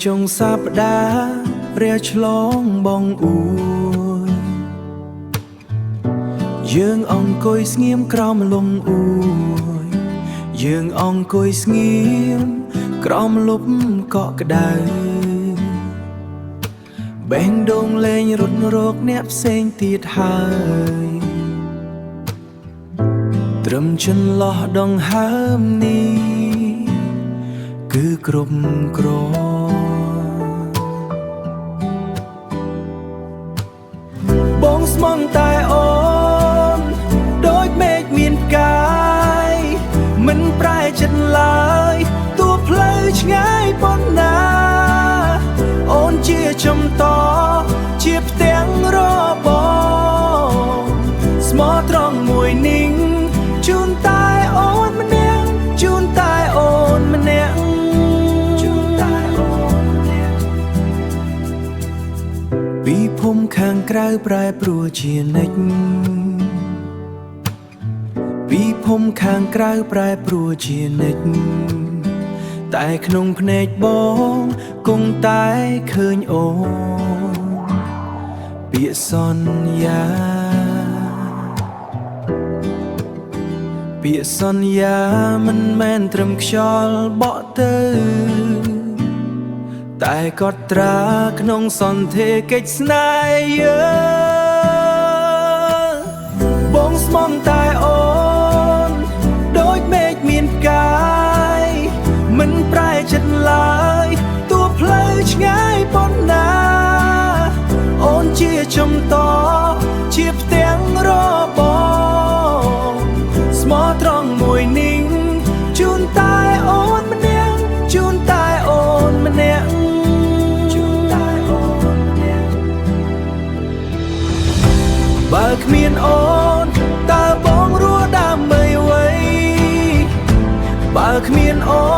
ចុងសប្តាហ៍រះឆ្លងបងអួយយើងអង្គុយស្ងៀមក្រោមលងអួយយើងអង្គុយស្ងៀមក្រោមលប់កក់ក្ដៅបេះដូងលែងរត់រកអ្នកផ្សេងទៀតហើយត្រឹមចន្លោះដង្ហើមនេះគឺគ្រប់គ្រាន់បងស្មងតែអូនដូចមេឃមានផ្កាយមិនប្រែចិត្តឡើយទោះផ្លូវឆ្ងាយប៉ុណ្ណាអូនជាចំតជាផ្ទាំងរបងស្មោះត្រង់មួយនេះជូនតែអូនម្នាក់ជូនតែអូនម្នាក់ជូនតែអូនម្នាក់ពីភូមិខាងក្រៅប្រែប្រួលជានិច្ចពីភូមិខាងក្រៅប្រែប្រួលជានិច្ចតែក្នុងភ្នែកបងគង់តែឃើញអូនពាក្យសន្យាពាក្យសន្យាមិនមែនត្រឹមខ្យល់បក់ទៅតែកត់ត្រាក្នុងសន្ធាកិច្ចស្នេហ៍យើងបងស្មងតែអូនដូចមេឃមានផ្កាយមិនប្រែចិត្តឡើយទោះផ្លូវឆ្ងាយប៉ុណ្ណាអូនជាចំតជាផ្ទាំងរបងស្មោះត្រង់មួយនេះជូនតែអូនម្នាក់ជូនតែអូនម្នាក់ជូនតែអូនម្នាក់បើគ្មានអូនតើបងរស់ដើម្បីអ្វីបើគ្មានអូ